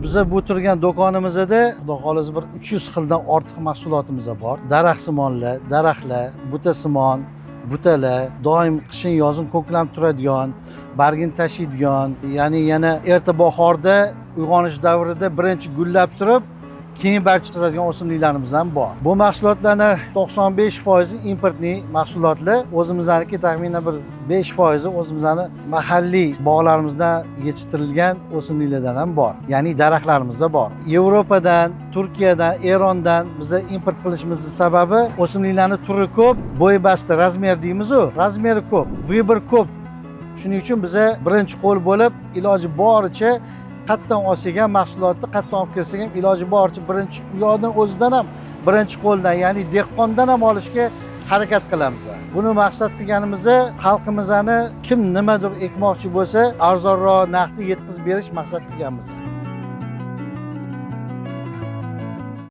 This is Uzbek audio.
Biza bu turgan do'konimizda, xudo xohlasa, bir 300 xildan ortiq mahsulotimiz bor. Daraxtsimonlar, daraxtlar, butasimon butalar, doim qishin yozin ko'klanib turadigan, bargini tashiydigan, ya'ni yana erta bahorda uyg'onish davrida birinchi gullab turib, keyin barg chiqazadigan o'simliklarimiz ham bor. Bu mahsulotlarni 95% импортный mahsulotlar, o'zimizniki taxminan bir 5% o'zimizni mahalliy bog'larimizdan yetishtirilgan o'simliklardan ham bor, ya'ni daraxtlarimizda bor. Yevropadan, Turkiyadan, Erondan biza import qilishimizni sababi o'simliklarni turi ko'p, bo'y basti, размер deymizu, размер i ko'p, выбор ko'p. Shuning uchun biza birinchi qo'l bo'lib, iloji boricha qayerdan olsak ham, mahsulotni qayerdan olib kelsak ham, iloji boricha birinchi u yoqdan o'zidan ham, birinchi qo'ldan, ya'ni dehqondan ham olishga harakat qilamiz. Buni maqsad qilganimizda xalqimizni kim nimadir ekmoqchi bo'lsa, arzonroq narxda yetkazib berish maqsad qilganmiz.